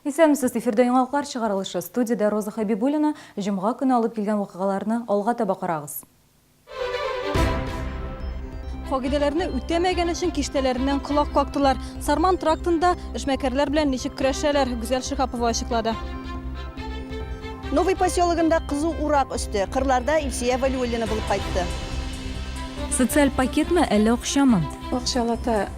Исәнмесез, эфирдә яңалыклар чыгарылышы. Студиядә Роза Хәбибуллина. Җомга көне алып килгән вакыйгаларны алга таба карагыз. Кагыйдәләрне үтәмәгән өчен киштәләреннән колак кактылар. Сарман трактында эшмәкәрләр белән ничек көрәшәләр, Гүзәл Шиһапова ачыклады. Новый поселогында кызу урак өсте. Кырларда Илсөя Вәлиуллина булып кайтты. Социаль пакетмы, әллә акчамы? Акчалата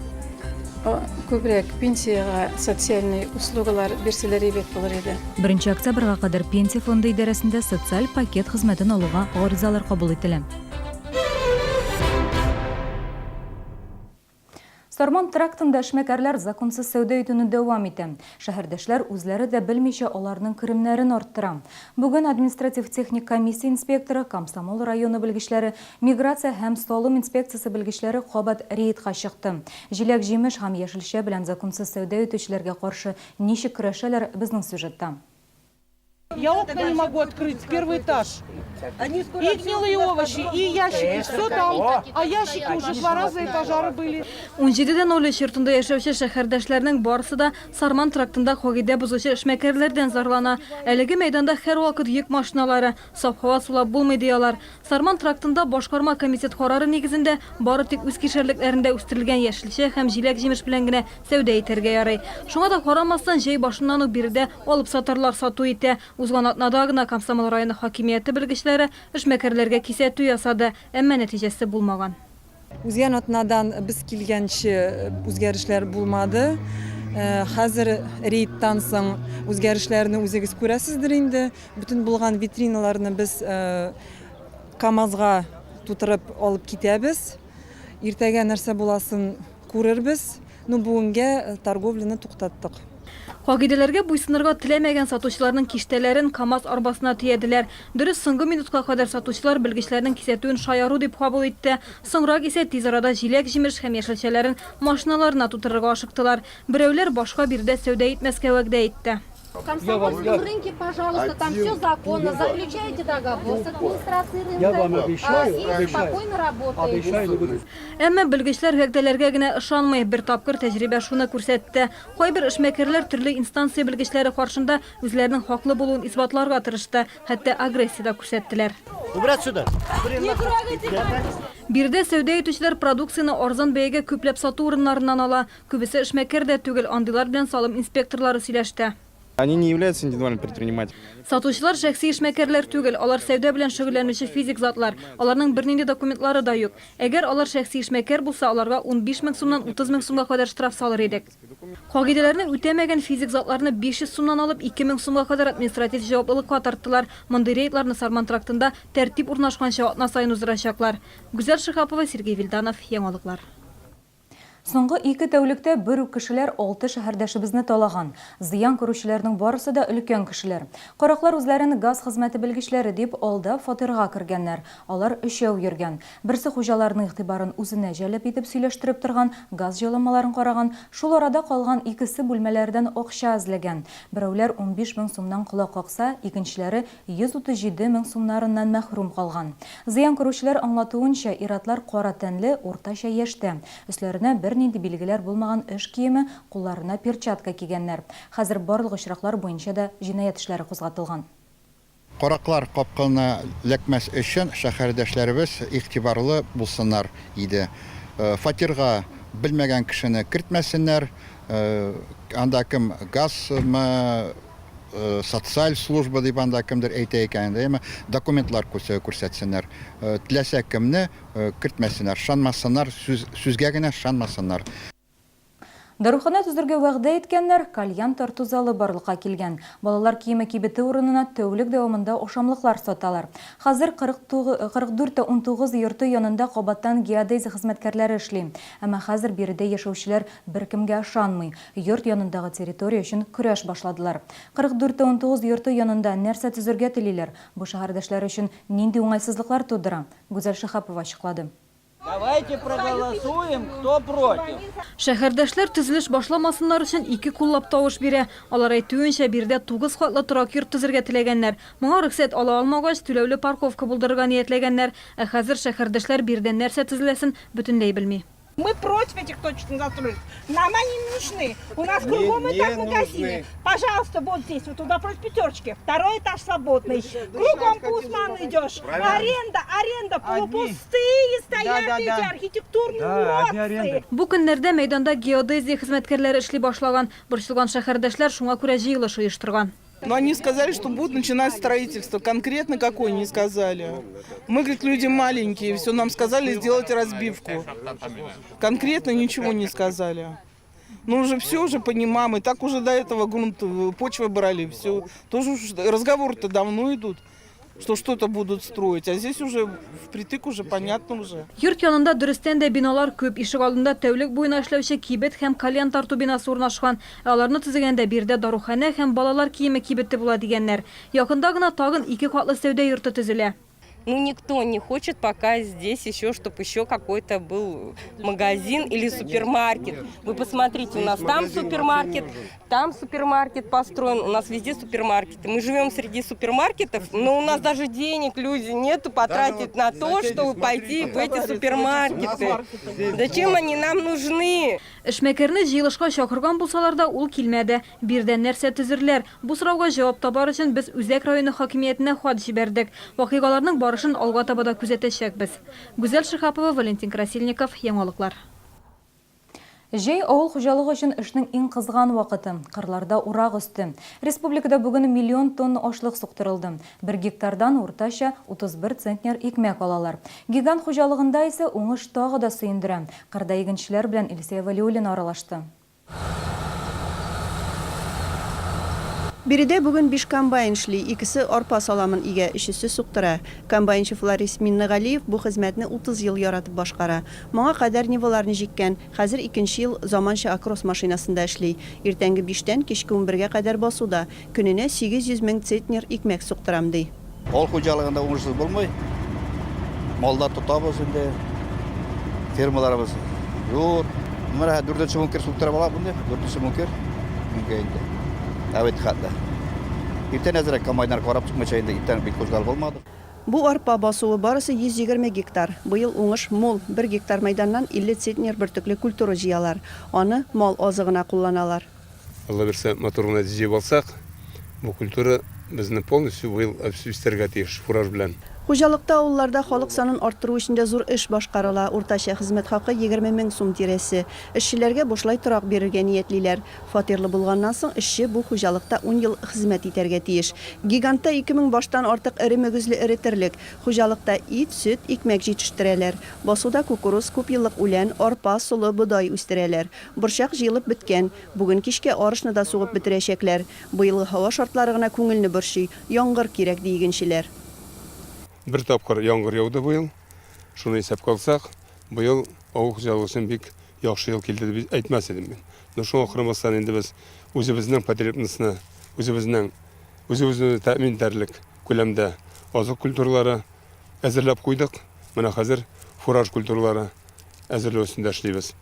күбрәк пенсиягә социальный услугалар бирсәләр әйбәт булыр иде. Беренче октябрьгә кадәр Пенсия фонды идарәсендә социаль пакет хезмәтен алуга гаризалар кабул ителә. Сарман трактында эшмәкәрләр законсыз сәүдә итүне дәвам итә. Шәһәрдәшләр үзләре дә белмичә аларның керемнәрен арттыра. Бүген административ-техник комиссия инспекторы, Комсомол районы белгечләре, миграция һәм салым инспекциясе белгечләре кабат рейдка чыкты. Җиләк-җимеш һәм яшелчә белән законсыз сәүдә итүчеләргә каршы ничек көрәшәләр, безнең сюжетта. Я окна не могу открыть, первый этаж. И гнилые овощи, и ящики, все там. А ящики уже два раза и пожары были. 17.03 йортында яшәүче шәһәрдәшләрнең барысы да Сарман трактында кагыйдә бозучы эшмәкәрләрдән зарлана. Әлеге мәйданда һәрвакыт йөк машиналары, саф һава сулап булмый, ди алар. Сарман трактында башкарма комитет карары нигезендә бары тик үз кишәрлекләрендә үстерелгән яшелчә һәм җиләк-җимеш белән генә сәүдә итәргә ярый. Шуңа да карамастан, җәй башыннан ук биредә алыпсатарлар сату итә. Узган атнада гына Комсомол районы хакимияте белгечләре эшмәкәрләргә кисәтү ясады, әмма нәтиҗәсе булмаган. Узган атнадан без килгәнче үзгәрешләр булмады. Хәзер рейдтан соң үзгәрешләрне үзегез күрәсездер инде. Бөтен булган витриналарны без КАМАЗга тутырып алып китәбез. Иртәгә нәрсә буласын күрербез. Ну, бүгенгә торговляны туктаттык. Кагыйдәләргә буйсынырга теләмәгән сатучыларның киштәләрен КАМАЗ арбасына төяделәр. Дөрес, соңгы минутка кадәр сатучылар белгечләрнең кисәтүен шаяру дип кабул итте. Соңрак исә тиз арада җиләк-җимеш һәм яшелчәләрен машиналарына тутырырга ашыктылар. Берәүләр башка биредә сәүдә итмәскә вәгъдә итте. В Комсомольском рынке, пожалуйста, там все законно, заключаете договор с администрацией рынка и спокойно работаете. Әмма белгечләр вәгъдәләргә генә ышанмый. Бер тапкыр тәҗрибә шуны күрсәтте. Кайбер эшмәкәрләр төрле инстанция белгечләре каршында үзләренең хаклы булуын исбатларга тырышты, хәтта агрессия дә күрсәттеләр. Биредә сәүдә итүчеләр продукцияне арзан бәягә күпләп сату урыннарыннан ала. Күбесе эшмәкәр дә түгел, андыйлар белән салым инспекторлары сөйләште. Они не являются индивидуальными предпринимателями. Сатучылар шәхси эшмәкәрләр түгел, алар сәүдә белән шөгыльләнүче физик затлар. Аларның бернинди документлары да юк. Әгәр алар шәхси эшмәкәр булса, аларга 15 мең сумнан 30 мең сумга кадәр штраф салыр идек. Кагыйдәләрне үтәмәгән физик затларны 500 сумнан алып 2 мең сумга кадәр административ җаваплылыкка тарттылар. Мондый рейдларны Сарман трактында тәртип урнашканчы атна саен уздырачаклар. Гүзәл Шиһапова, Сергей Вильданов, Яңалыклар. Соңгы ике тәүлектә бер үк кешеләр алты шәһәрдәшебезне талаган. Зыян күрүчеләрнең барысы да өлкән кешеләр. Караклар үзләрен газ хезмәте белгечләре дип алдап фатирга кергәннәр. Алар өчәү йөргән. Берсе хуҗаларның игътибарын үзенә җәлеп итеп сөйләштереп торган, газ җайланмаларын караган, шул арада калган икесе бүлмәләрдән акча эзләгән. Берәүләр 15 мең сумнан колак какса, икенчеләре 137 мең сумнарыннан мәхрүм калган. Зыян күрүчеләр аңлатуынча, ир-атлар кара тәнле, уртача яшьтә. Өсләренә бернинди билгеләр булмаган эш киеме, кулларына перчатка кигәннәр. Хәзер барлык очраклар буенча да җинаять эшләре кузгатылган. Караклар капкынына эләкмәс өчен шәһәрдәшләребез игътибарлы булсыннар иде. Фатирга белмәгән кешене кертмәсеннәр, анда кем газмы, социаль служба дип анда кемдер әйтә икән инде, әмма документлар күрсәтсеннәр. Теләсә кемне кертмәсеннәр, ышанмасыннар, сүз, сүзгә генә ышанмасыннар. Даруханә төзергә вәгъдә иткәннәр, кальян тарту залы барлыкка килгән. Балалар киеме кибете урынына тәүлек дәвамында ашамлыклар саталар. Хәзер 44 тә 19 йорты янында кабаттан геодезия хезмәткәрләре эшли. Әмма хәзер биредә яшәүчеләр беркемгә ышанмый. Йорт янындагы территория өчен көрәш башладылар. 44 тә 19 йорты янында нәрсә төзергә телиләр? Бу шәһәрдәшләр өчен нинди уңайсызлыклар тудыра? Гүзәл Шиһапова ачыклады. Давайте проголосуем, кто против. Шәһәрдәшләр төзелеш башламасыннар өчен ике куллап тавыш бирә. Алар әйтүенчә, биредә тугыз катлы торак йорт төзергә теләгәннәр. Моңа рөхсәт ала алмагач, түләүле парковка булдырырга ниятләгәннәр. Ә хәзер шәһәрдәшләр биредә нәрсә төзеләсен бөтенләй белми. Мы против этих точечных застроек. Нам они не нужны. У нас кругом и так магазины. Пожалуйста, вот здесь, вот туда против пятерочки. Второй этаж свободный. Кругом по Усману идешь. Аренда, аренда, полупустые стоят эти архитектурные уродцы. Бу көннәрдә мәйданда геодезия хезмәткәрләре эшли башлаган. Борчылган шәһәрдәшләр шуңа күрә җыелыш оештырган. Но они сказали, что будут начинать строительство. Конкретно какое не сказали. Мы, говорит, люди маленькие, все нам сказали сделать разбивку. Конкретно ничего не сказали. Ну уже все уже понимаем, и так уже до этого грунт, почвы брали, все. Тоже уж разговоры-то давно идут, что что-то будут строить. А здесь уже впритык уже понятно уже. Йорт янында дөрестән дә биналар күп. Ишегалдында тәүлек буена эшләүче кибет һәм кальян тарту бинасы урнашкан. Ә аларны төзегәндә биредә даруханә һәм балалар киеме кибете була дигәннәр. Якында гына тагын ике катлы сәүдә йорты төзелә. Ну, никто не хочет пока здесь еще, чтобы еще какой-то был магазин или супермаркет. Вы посмотрите, у нас там супермаркет, там супермаркет построен, у нас везде супермаркеты. Мы живем среди супермаркетов, но у нас даже денег люди нету потратить на то, чтобы пойти в эти супермаркеты. Зачем они нам нужны? Эшмәкәрне җыелышка чакырган булсалар да, ул килмәде. Биредә нәрсә төзерләр? Бу сорауга җавап табар өчен без Үзәк районы хакимиятенә хат җибәрдек. Вакыйгаларның барышын алга таба да күзәтәчәкбез. Гүзәл Шиһапова, Валентин Красильников, Яңалыклар. Җәй авыл хуҗалыгы өчен эшнең иң кызган вакыты. Кырларда урак өсте. Республикада бүген миллион тонна ашлык суктырылды. Бер гектардан уртача 31 центнер икмәк алалар. Гигант хуҗалыгында исә уңыш тагы да сөендерә. Кырда игенчеләр белән Илсөя Вәлиуллина аралашты. Биредә бүген биш комбайн эшли, икесе арпа саламын игә, өчесе суктыра. Комбайнчы Фларис Миннегалиев бу хезмәтне 30 ел яратып башкара. Моңа кадәр Ниваларны җиккән, хәзер икенче ел заманча Акрос машинасында эшли. Иртәнге биштән кичке унбергә кадәр басуда, көненә 800 мең центнер икмәк суктырам, ди. Авыл хуҗалыгында уңышсыз булмый. Маллар тотабыз инде. Фермаларыбыз зур. Менә дүртенче бункер суктырып алабыз инде. Дүртенче бункер. Мөмкин инде. Ә бит хәтле. Иртән әзрәк комбайннар карап чыкмыйча инде иртән бик кузгалып булмады. Бу арпа басуы барысы 120 гектар. Быел уңыш мул, бер гектар мәйданнан 50 центнер бөртекле культура җыялар. Аны мал азыгына кулланалар. Алла бирсә, матур гына җыеп алсак, бу культура безне полностью быел үстерергә тиеш фураж белән. Хуҗалыкта авылларда халык санын арттыру өчен дә зур эш башкарыла. Уртача хезмәт хакы 20 мең сум тирәсе. Эшчеләргә бушлай торак бирергә ниятлиләр. Фатирлы булганнан соң эшче бу хуҗалыкта ун ел хезмәт итәргә тиеш. Гигантта 2000 баштан артык эре мөгезле эре терлек. Хуҗалыкта ит, сөт, икмәк җитештерәләр. Басуда кукуруз, күпьеллык үлән, арпа, солы, бодай үстерәләр. Борчак җыелып беткән. Бүген кичкә арышны да сугып бетерәчәкләр. Быелгы һава шартлары гына күңелне борчый, яңгыр кирәк, ди игенчеләр. Бер тапкыр яңгыр яуды быел. Шуны исәпкә алсак, быел авыл хуҗалыгы өчен бик яхшы ел килде дип әйтмәс идем мин. Но шуңа карамастан инде без үзебезнең потребностьны, үзебезнең үзебезне тәэмин итәрлек күләмдә азык культуралары әзерләп куйдык. Менә хәзер фураж культуралары әзерләү өстендә эшлибез.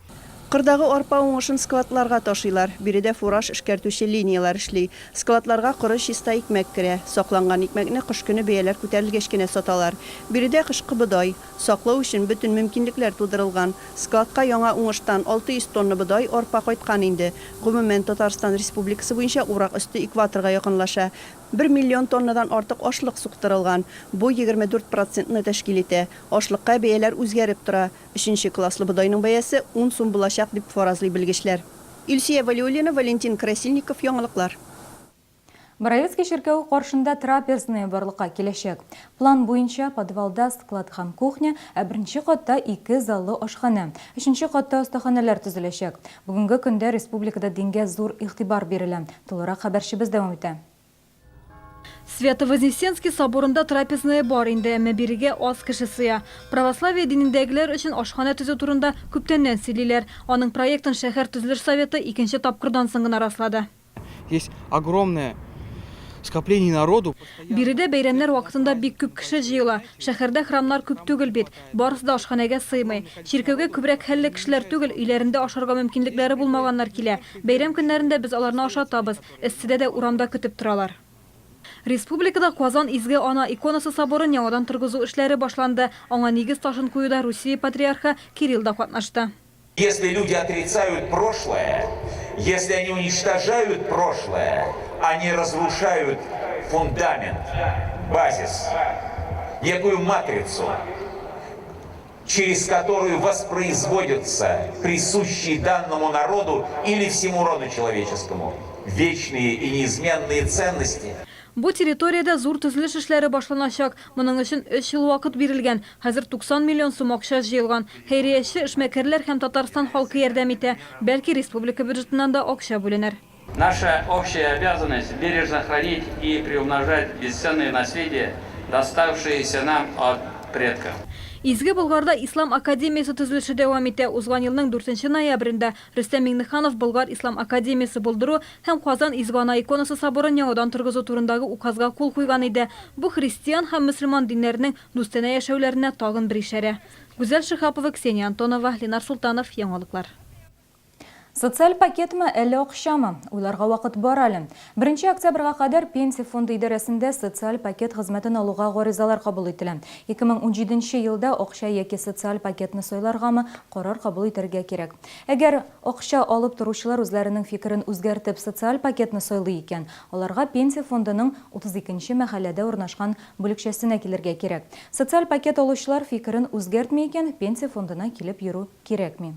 Кырдагы арпа уңышын складларга ташыйлар. Биредә фураж эшкәртүче линияләр эшли. Складларга коры чиста икмәк керә. Сакланган икмәкне кыш көне бәяләр күтәрелгәч кенә саталар. Биредә кышкы бодай саклау өчен бөтен мөмкинлекләр тудырылган. Складка яңа уңыштан 600 тонна бодай, арпа кайткан инде. Гомумән, Татарстан Республикасы буенча урак өсте экваторга якынлаша. Бер миллион тоннадан артык ашлык суктырылган, бу 24 процентны тәшкил итә. Ашлыкка бәяләр үзгәреп тора. Өченче класслы бодайның бәясе ун сум булачак, дип фаразлый белгечләр. Илсөя Вәлиуллина, Валентин Красильников, Яңалыклар. Боровицкий чиркәве каршында трапезная барлыкка киләчәк. План буенча, подвалда склад һәм кухня, ә беренче катта ике заллы ашханә, өченче катта остаханәләр төзеләчәк. Бүгенге көндә республикада дингә зур игътибар бирелә. Тулырак хәбәрчебез дәвам итә. Свято-Вознесенский соборында трапезная бар инде, әмма бирегә аз кеше сыя. Православие динендәгеләр өчен ашханә төзү турында күптәннән сөйлиләр. Аның проектын шәһәр төзелеш советы икенче тапкырдан соң гына раслады. Здесь огромное скопление народу. Биредә бәйрәмнәр вакытында бик күп кеше җыела. Шәһәрдә храмнар күп түгел бит. Барысы да ашханәгә сыймый. Чиркәүгә күбрәк хәлле кешеләр түгел, өйләрендә ашарга мөмкинлекләре булмаганнар килә. Бәйрәм көннәрендә без аларны ашатабыз. Эсседә дә урамда көтеп торалар. Республикада Казан Изге Ана иконасы соборын яңадан торгызу эшләре башланды. Аңа нигез ташын куюда Русия патриархы Кирилл да катнашты. Если люди отрицают прошлое, если они уничтожают прошлое, они разрушают фундамент, базис, некую матрицу, через которую воспроизводятся присущие данному народу или всему роду человеческому вечные и неизменные ценности. Бу территориядә зур төзелеш эшләре башланачак. Моның өчен өч ел вакыт бирелгән. Хәзер 90 миллион сум акча җыелган. Хәйрияче эшмәкәрләр һәм Татарстан халкы ярдәм итә. Бәлки, республика бюджетыннан да акча бүленер. Наша общая обязанность, бережно хранить и приумножать бесценное наследие, доставшееся нам от предков. Изге Болгарда Ислам академиясе төзелеше дәвам итә. Узган елның дүртенче ноябрендә Рөстәм Миңнеханов Болгар ислам академиясе булдыру һәм Казан Изге Ана иконасы соборын яңадан торгызу турындагы указга кул куйган иде. Бу христиан һәм мөселман диннәренең дустанә яшәүләренә тагын бер ишарә. Гүзәл Шиһапова, Ксения Антонова, Ленар Солтанов, Яңалыклар. Социаль пакетмы, әллә акчамы? Уйларга вакыт бар әле. Беренче октябрьгә кадәр Пенсия фонды идарәсендә социаль пакет хезмәтен алуга гаризалар кабул ителә. 2017 нче елда акча яки социаль пакетны сайларгамы, карар кабул итәргә кирәк. Әгәр акча алып торучылар үзләренең фикерен үзгәртеп социаль пакетны сайлый икән, аларга Пенсия фондының 32 нче мәхәлләдә урнашкан бүлекчәсенә килергә кирәк. Социаль пакет алучылар фикерен үзгәртми икән, Пенсия фондына килеп йөрү кирәкми.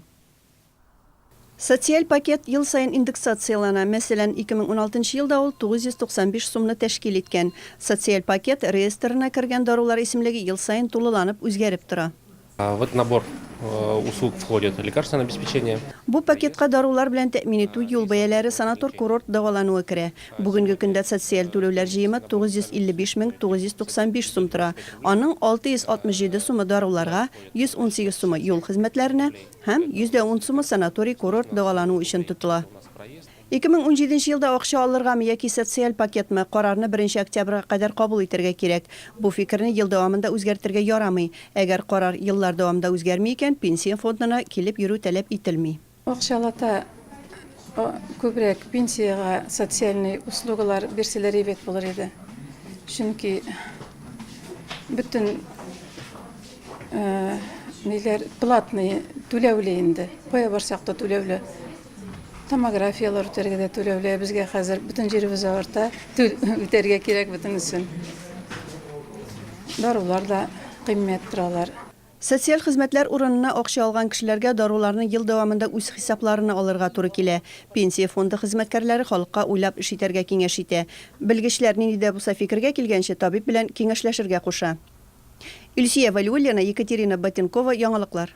Социаль пакет ел саен индексацияләнә. Мәсәлән, 2016 нчы елда ул 995 сумны тәшкил иткән. Социаль пакет реестрына кергән дарулар исемлеге ел саен тулыланып, үзгәреп тора. В этот набор услуг входит лекарственное обеспечение. Бу пакетка дарулар белән тәэмин итү, юл бәяләре, санатор-курорт дәвалануы керә. Бүгенге көндә социаль түләүләр җыемы 955 мең 995 сум тора. Аның 667 сумы даруларга, 118 сумы юл хезмәтләренә, Һәм 10% сумы санаторий-курорт дәвалану өчен тотыла. 2017 нче елда акча алыргамы яки социаль пакетмы, карарны беренче октябрьгә кадәр кабул итәргә кирәк. Бу фикерне ел дәвамында үзгәртергә ярамый. Әгәр карар еллар дәвамында үзгәрми икән, Пенсия фондына килеп йөрү таләп ителми. Акчалата күбрәк пенсиягә социальный услугалар бирсәләр әйбәт булыр иде. Чөнки бөтен Ниләр платный, түләүле инде. Кая барсак та түләүле. Томографияләр үтәргә дә түләүле. Безгә хәзер бөтен җиребез авырта. Үтәргә кирәк бөтенесен. Дарулар да кыйммәт торалар. Социаль хезмәтләр урынына акча алган кешеләргә даруларны ел дәвамында үз хисапларына алырга туры килә. Пенсия фонды хезмәткәрләре халыкка уйлап эш итәргә киңәш итә. Белгечләр нинди дә булса фикергә килгәнче, табиб белән киңәшләшергә куша. Илсөя Вәлиуллина, Екатерина Батенкова, Яңалыклар.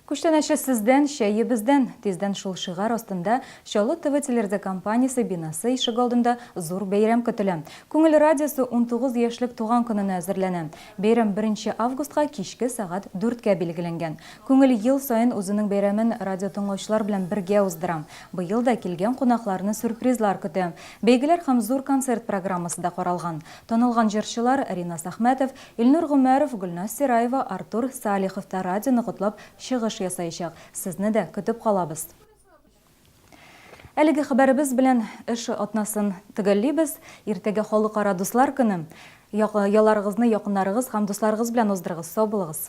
Күчтәнәче сездән, чәе бездән! Тиздән шул шигарь астында Чаллы ТВ телерадиокомпаниясе бинасы ишегалдында зур бәйрәм көтелә. Күңел радиосы 19 яшьлек туган көненә әзерләнә. Бәйрәм беренче августка кичке сәгать дүрткә билгеләнгән. Күңел ел саен үзенең бәйрәмен радиотыңлаучылар белән бергә уздыра. Быел да килгән кунакларны сюрпризлар көтә. Бәйгеләр һәм зур концерт программасы да каралган. Танылган җырчылар Ринас Әхмәтов, Илнур Гомәров, Гөлназ Сираева, Артур Салихов та радионы котлап чыгыш ясаячак. Сезне дә көтеп калабыз! Әлеге хәбәребез белән эш атнасын төгәллибез. Иртәгә Халыкара дуслар көне. Ялларыгызны якыннарыгыз һәм дусларыгыз белән уздырыгыз. Сау булыгыз!